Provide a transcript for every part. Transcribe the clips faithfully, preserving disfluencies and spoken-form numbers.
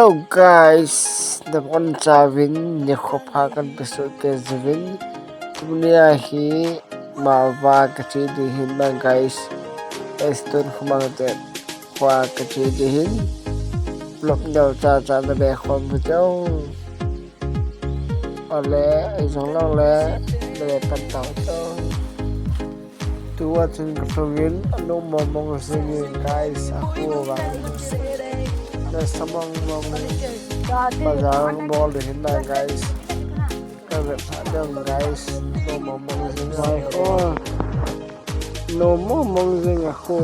Hello guys, nabonchauvin nikho pha kahin pesoh kei uvin. Tunia hi Malva kache ding ahin na guys. Estun khomang te khoa kache ding ahin. Vlog neocha cha nabe khom uvin. Ale, eijong lou le, nabe pan tau. Tua chun kalhungin, anom mong mong jingin guys, akho vang. Nasa mong mong, bazar bol ding ahin na guys. Kavet pha ding guys, anom mong mong jing. Vai ho. Anom mong mong jing akho.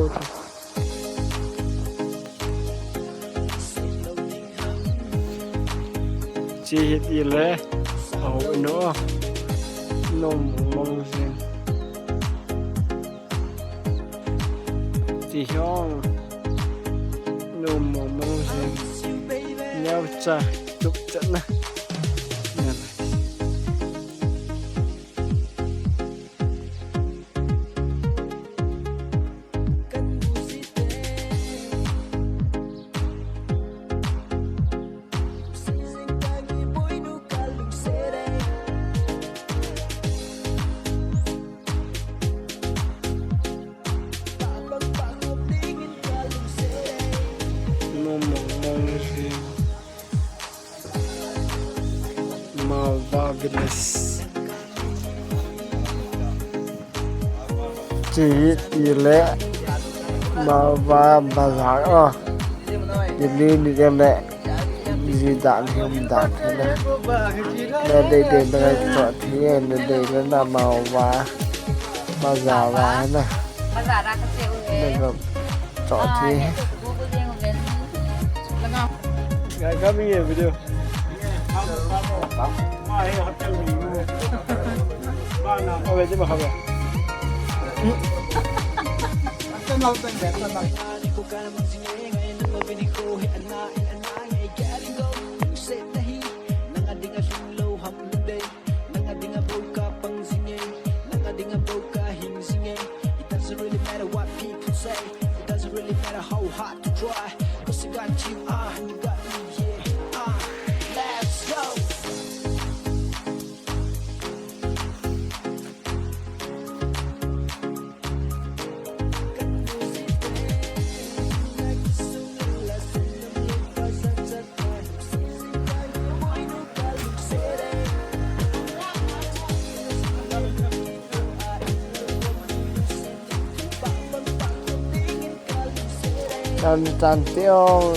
Che hiti le, aho no. Anom mong mong jing. Che hiong. Anom mong mong jing. Neocha, chukcha na. Anom mong mong jing. Malva Village. Che hiti le Malva Bazar a. Delhi ni dem le. Ji dan hi um dan hi na. Na dei dei na cho thi, na dei na Malva. Bazar va na. Bazar a kache u he. Na cho thi. Guys, come here, video. It doesn't really matter what people say. It doesn't really matter how hard to try. 'Cause I got you, ah, and you got me, yeah, ah. Let's go. Chan chan teo.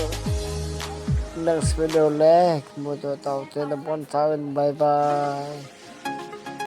Next video le, muto tau te, nabonchauvin, bye bye.